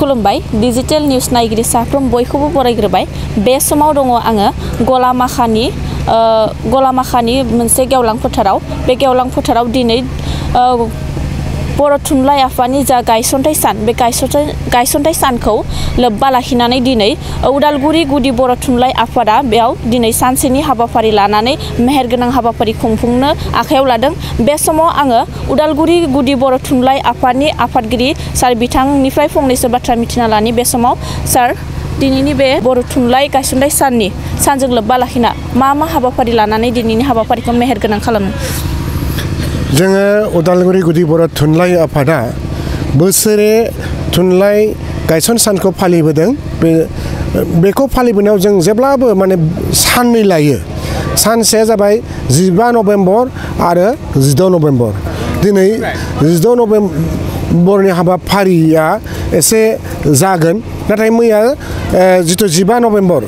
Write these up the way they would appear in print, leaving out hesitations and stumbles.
खुलुमबाय digital news नायगिरि साफ्रोम बयखौबो बरायग्रोबाय बे समाव दङ आङो गलामाखानि मोनसे गेवलां फोथाराव बे गेवलां फोथाराव दिनै बर' थुनलाइ आफादनि जा गायसनथाइ सान बे गायसनथाइ सानखौ लोब्बा लाखिनानै दिनै उदालगुरि गुदि बर' थुनलाइ आफादा बेयाव दिनै सानसेनि हाबाफारि लानानै मेहेरगोनां हाबाफारि खुंफुंनो आखायाव लादों बे समाव आङो उदालगुरि गुदि बर' थुनलाइ आफादनि आफादगिरि सार बिथांनिफ्राय फंनैसो बाथ्रा मिथिना लानि बे समाव सार दिनैनि बे बर' थुनलाइ गायसनथाइ सानजों लोब्बा लाखिना मा हाबाफारि लानानै दिनैनि हाबाफारिखौ मेहेरगोनां खालामो जोङो उदालगुरि गुदि बर' थुनलाइ आफादा बोसोरे थुनलाइ गायसन सानखौ फालिबोदों बेखौ फालिबोनायाव जों जेब्लाबो माने साननै लायो सानसेया जाबाय 15 नभेम्बर आरो 16 नभेम्बर दिनै 16 नभेम्बरनि हाबाफारिया एसे जागोन नाथाय मैया जिथु 15 नभेम्बर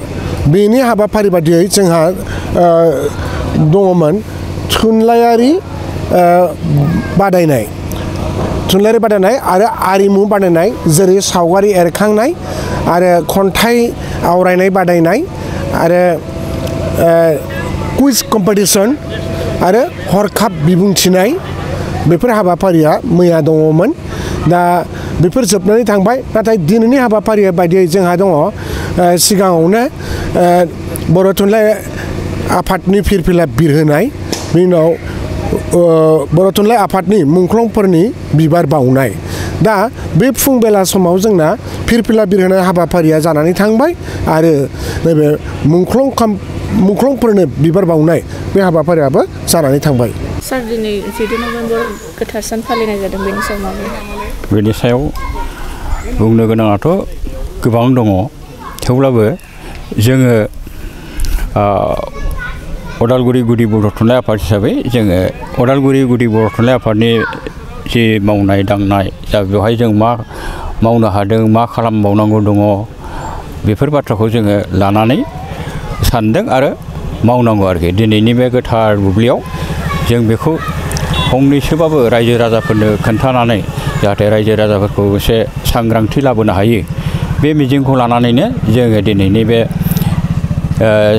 बेनि हाबाफारि बादियै जोंहा दङमोन थुनलाइयारि बादायनाय आरो आरिमु बादायनाय जेरै सावगारि एरखांनाय आरो खन्थाइ आवरायनाय बादायनाय आरो कुइज कम्पिटिशन आरो हरखाब बिबुंथिनाय बेफोर हाबाफारिया मैया दङमोन दा बेफोर जोबनानै थांबाय नाथाय दिनैनि हाबाफारि बायदियै जोंहा दङ सिगाङावनो बर' थुनलाइ आफादनि फिरफिला बिरहोनाय बिनि उनाव बर' थुनलाइ आफादनि मुंख्लंफोरनि बिबार बावनाय दा बे फुंबेला समाव जोंना फिरफिला बिरहोनाय हाबाफारिया जानानै थांबाय आरो नैबे मुंख्लंफोरनो बिबार बावनाय बे हाबाफारियाबो जानानै थांबाय सार दिनै 17 नभेम्बर गोथार सान फालिनाय जादों बेनि सायाव बुंनो गोनाङाथ' गोबां दङ थेवब्लाबो जोङो उदालगुरि गुदि बर' थुनलाइ आफाद हिसाबै जोङो उदालगुरि गुदि बर' थुनलाइ आफादनि जि मावनाय दांनाय दा बेवहाय जों मा मावनो हादों मा खालामबावनांगौ दङ बेफोर बाथ्राखौ जोङो लानानै सानदों आरो मावनांगौ आरोखि दिनैनि बे गोथार बुब्लियाव जों बेखौ फंनैसोबाबो रायजो राजाफोरनो खोन्थानानै जाहाथे रायजो राजाफोरखौ एसे सांग्रांथि लाबोनो हायो बे मिजिंखौ लानानैनो जोङो दिनैनि बे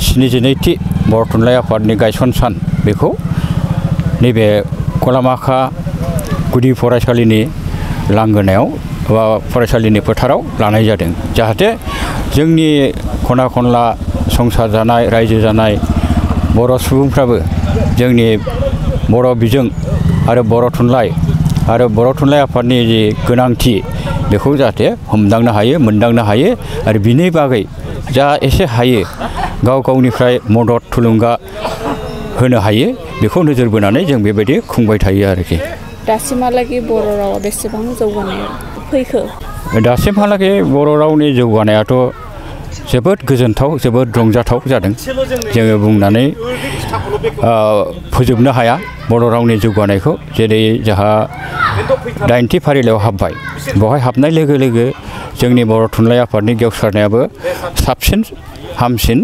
72थि बर' थुनलाइ आफादनि गायसन सान बेखौ नैबे गलामाखा गुदि फरायसालिनि लांगोनायाव बा फरायसालिनि फोथाराव लानाय जादों जाहाथे जोंनि खना खनला संसार जानाय रायजो जानाय बर' सुबुंफ्राबो जोंनि बर' बिजों आरो बर' थुनलाइ आफादनि जि गोनांथि बेखौ जाहाथे हमदांनो हायो मोनदांनो हायो आरो बिनि बागै जा एसे हायो गावनिफ्राय मदद थुलुंगा होनो हायो बेखौ नोजोर बोनानै जों बेबायदि खुंबाय थायो आरोखि दासिमहालागै बर' रावा बेसेबां जौगानाय फैखो दासिमहालागै बर' रावनि जौगानायाथ' जोबोद गोजोनथाव जोबोद रंजाथाव जादों जोङो बुंनानै फोजोबनो हाया बर' रावनि जौगानायखौ जेरै जोंहा 8थि फारिलाइयाव हाबबाय बेवहाय हाबनाय लोगो लोगो जोंनि बर' थुनलाइ आफादनि गेवसारनायाबो साबसिन हामसिन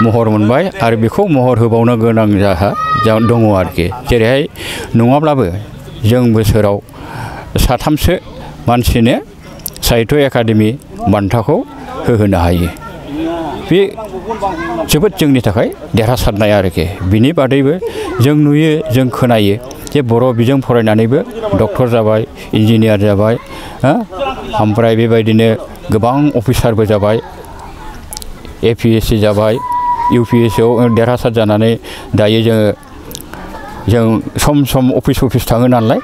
महर मोनबाय आरो बेखौ महर होबावनो गोनां दङ आरोखि जेरैहाय नङाब्लाबो जों बोसोराव 3सो मानसिनो साहित्य एकाडेमि बान्थाखौ होहोनो हायो बे जोबोद जोंनि थाखाय देरहासारनाय आरोखि बिनि बादैबो जों नुयो जों खोनायो जे बर' बिजों फरायनानैबो डक्टर जाबाय इन्जिनियार जाबाय ओमफ्राय बेबायदिनो गोबां अफिसारबो जाबाय APSC जाबाय UPSCआव देरहासार जानानै दायो जों सम अफिस थाङो नालाय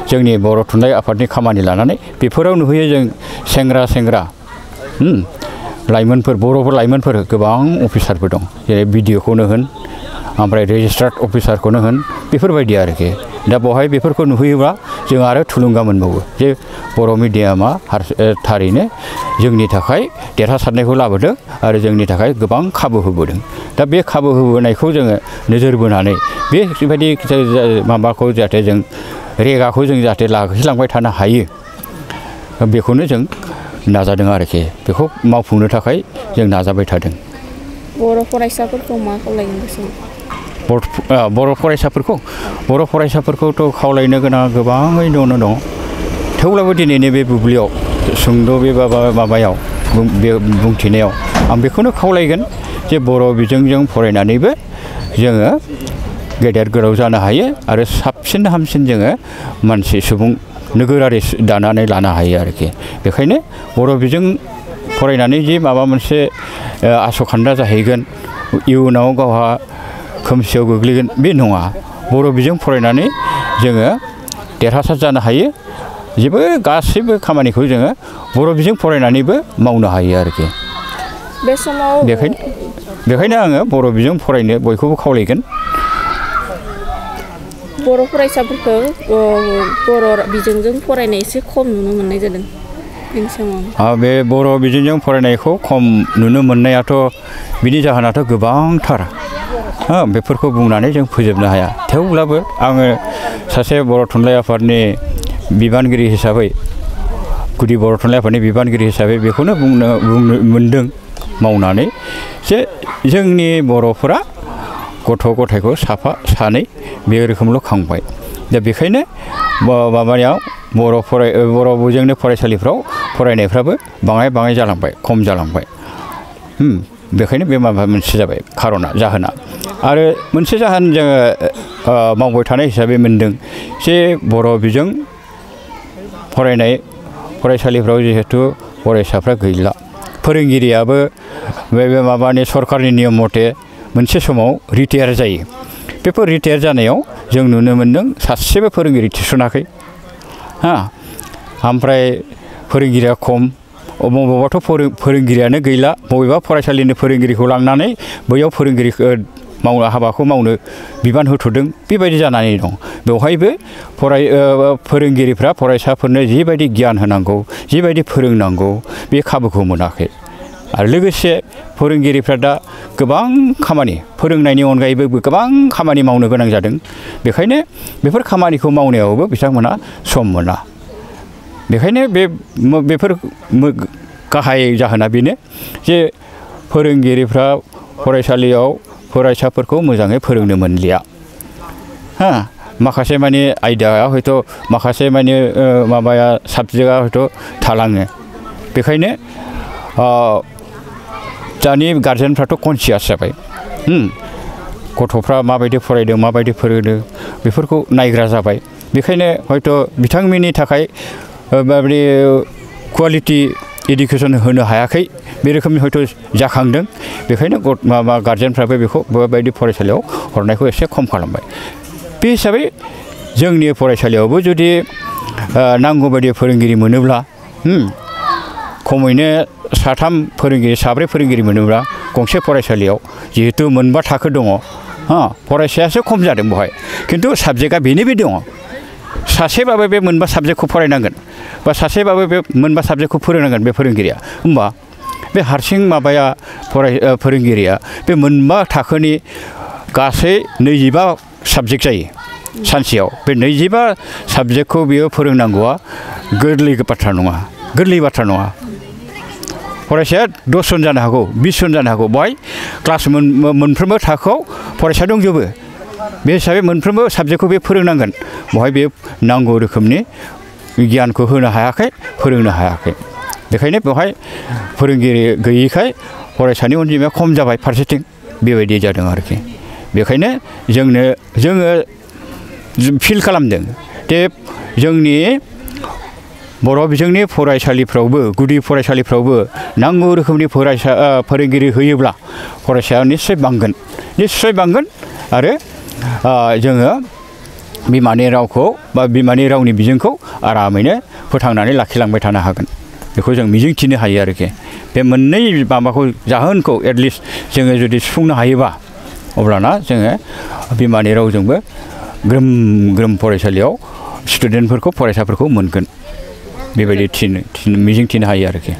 जोंनि बर' थुनलाइ आफादनि खामानि लानानै बेफोराव नुहैयो जों सेंग्रा लाइमोनफोर बर' लाइमोनफोर गोबां अफिसारफोर दं जेरै BDOखौनो होन ओमफ्राय रेजिस्ट्रार्ड अफिसारखौनो होन बेफोरबायदि आरोखि दा बेवहाय बेफोरखौ नुहैयोब्ला जों आरो थुलुंगा मोनबावो जे बर' मिडियामा थारैनो जोंनि थाखाय देरहासारनायखौ लाबोदों आरो जोंनि थाखाय गोबां खाबु होबोदों दा बे खाबु होबोनायखौ जोङो नोजोर बोनानै बेबायदि माबाखौ जाहाथे जों रेगाखौ जों जाहाथे लाखिलांबाय थानो हायो बेखौनो जों नाजादों आरोखि बेखौ मावफुंनो थाखाय जों नाजाबाय थादों बर' फरायसाफोरखौ मा खावलायनो गोसो बर' फरायसाफोरखौथ' खावलायनो गोनां गोबाङैनो दं थेवब्लाबो दिनैनि बे बुब्लियाव सुंद' बे माबायाव बुंथिनायाव आं बेखौनो खावलायगोन जे बर' बिजोंजों फरायनानैबो जोङो गेदेर गोलाव जानो हायो आरो साबसिन हामसिन जोङो मानसि सुबुं नोगोरारि दानानै लानो हायो आरोखि बेखायनो बर' बिजों फरायनानै जे माबा मोनसे आसखान्दा जाहैगोन इयुनाव गावहा खोमसियाव गोग्लैगोन बे नङा बर' बिजों फरायनानै जोङो देरहासार जानो हायो जेबो गासैबो खामानिखौ जोङो बर' बिजों फरायनानैबो मावनो हायो आरोखि बे समाव बेखायनो आङो बर' बिजों फरायनो बयखौबो खावलायगोन बर' फरायसाफोरखौ बर' बिजोंजों फरायनाय एसे खम नुनो मोननाय जादों बेनि समाव बे बर' बिजोंजों फरायनायखौ खम नुनो मोननायाथ' बिनि जाहोनाथ' गोबांथार बेफोरखौ बुंनानै जों फोजोबनो हाया थेवब्लाबो आङो सासे बर' थुनलाइ आफादनि बिबानगिरि हिसाबै गुदि बर' थुनलाइ आफादनि बिबानगिरि हिसाबै बेखौनो बुंनो मोनदों मावनानै जे जोंनि बर'फोरा गथ' गथायखौ साफा सानै बे रोखोमल' खांबाय दा बेखायनो माबायाव बर' बिजोंनि फरायसालिफ्राव फरायनायफ्राबो बाङाय जालांबाय खम जालांबाय बेखायनो बे माबा मोनसे जाबाय खार'ना जाहोना आरो मोनसे जाहोन जोङो मावबाय थानाय हिसाबै मोनदों जे बर' बिजों फरायनाय फरायसालिफ्राव जिहेतु फरायसाफ्रा गैला फोरोंगिरियाबो बे माबानि सरकारनि नियम मथे मोनसे समाव रिटायार जायो बेफोर रिटायार जानायाव जों नुनो मोनदों सासेबो फोरोंगिरि थिसनाखै ओमफ्राय फोरोंगिरिया खम बबेबाथ' फोरोंगिरियानो गैला बबेबा फरायसालिनि फोरोंगिरिखौ लांनानै बैयाव फोरोंगिरि हाबाखौ मावनो बिबान होथ'दों बेबायदि जानानै दं बेवहायबो फोरोंगिरिफ्रा फरायसाफोरनो जिबायदि गियान होनांगौ जिबायदि फोरोंनांगौ बे खाबुखौ मोनाखै आरो लोगोसे फोरोंगिरिफ्रा दा गोबां खामानि फोरोंनायनि अनगायैबो गोबां खामानि मावनो गोनां जादों बेखायनो बेफोर खामानिखौ मावनायावबो बिथांमोना सम मोना बेखायनो बेफोर गाहाय जाहोना बेनो जे फोरोंगिरिफ्रा फरायसालियाव फरायसाफोरखौ मोजाङै फोरोंनो मोनलिया माखासे माने आयदाया हयथ' माखासे माने माबाया साबजेक्टआ हयथ' थालाङो बेखायनो दानि गारजेनफ्राथ' कनसियास जाबाय गथ'फ्रा माबायदि फरायदों माबायदि फोरोंदों बेफोरखौ नायग्रा जाबाय बेखायनो हयथ' बिथांमोननि थाखाय माबायदि कुवालिटि इडुकेसन होनो हायाखै बे रोखोमनि हयथ' जाखांदों बेखायनो माबा गारजेनफ्राबो बेखौ बेबायदि फरायसालियाव हरनायखौ एसे खम खालामबाय बे हिसाबै जोंनि फरायसालियावबो जुदि नांगौ बायदि फोरोंगिरि मोनोब्ला खमैनो साब्रै फोरोंगिरि मोनोब्ला गंसे फरायसालियाव जिहेतु मोनबा थाखो दङ फरायसायासो खम जादों बेवहाय खिन्थु साबजेक्टआ बेनो दङ सासेबाबो बे मोनबा साबजेक्टखौ फरायनांगोन बा सासेबाबो बे मोनबा साबजेक्टखौ फोरोंनांगोन बे फोरोंगिरिया होमबा बे हारसिं माबाया फोरोंगिरिया बे मोनबा थाखोनि गासै 25 साबजेक्ट जायो सानसेयाव बे 25 साबजेक्टखौ बियो फोरोंनांगौआ गोरलै बाथ्रा नङा फरायसाया 10 जन जानो हागौ 20 जन जानो हागौ बेवहाय क्लास मोनफ्रोमबो थाखोआव फरायसा दंजोबो बे हिसाबै मोनफ्रोमबो साबजेक्टखौ बे फोरोंनांगोन बेवहाय बे नांगौ रोखोमनि गियानखौ होनो हायाखै फोरोंनो हायाखै बेखायनो बेवहाय फोरोंगिरि गैयैखाय फरायसानि अनजिमाया खम जाबाय फारसेथिं बेबायदि जादों आरोखि बेखायनो जोङो फिल खालामदों जे जोंनि बर' बिजोंनि फरायसालिफ्रावबो गुदि फरायसालिफ्रावबो नांगौ रोखोमनि फोरोंगिरि होयोब्ला फरायसाया निस्सय बांगोन आरो जोङो बिमानि रावखौ बा बिमानि रावनि बिजोंखौ आरामैनो फोथांनानै लाखिलांबाय थानो हागोन बेखौ जों मिजिंथिनो हायो आरोखि बे मोननै माबाखौ जाहोनखौ एटलिस्ट जोङो जुदि सुफुंनो हायोबा अब्लाना जोङो बिमानि रावजोंबो ग्रोम फरायसालियाव फरायसाफोरखौ मोनगोन बेबायदि मिजिंथिनो हायो आरोखि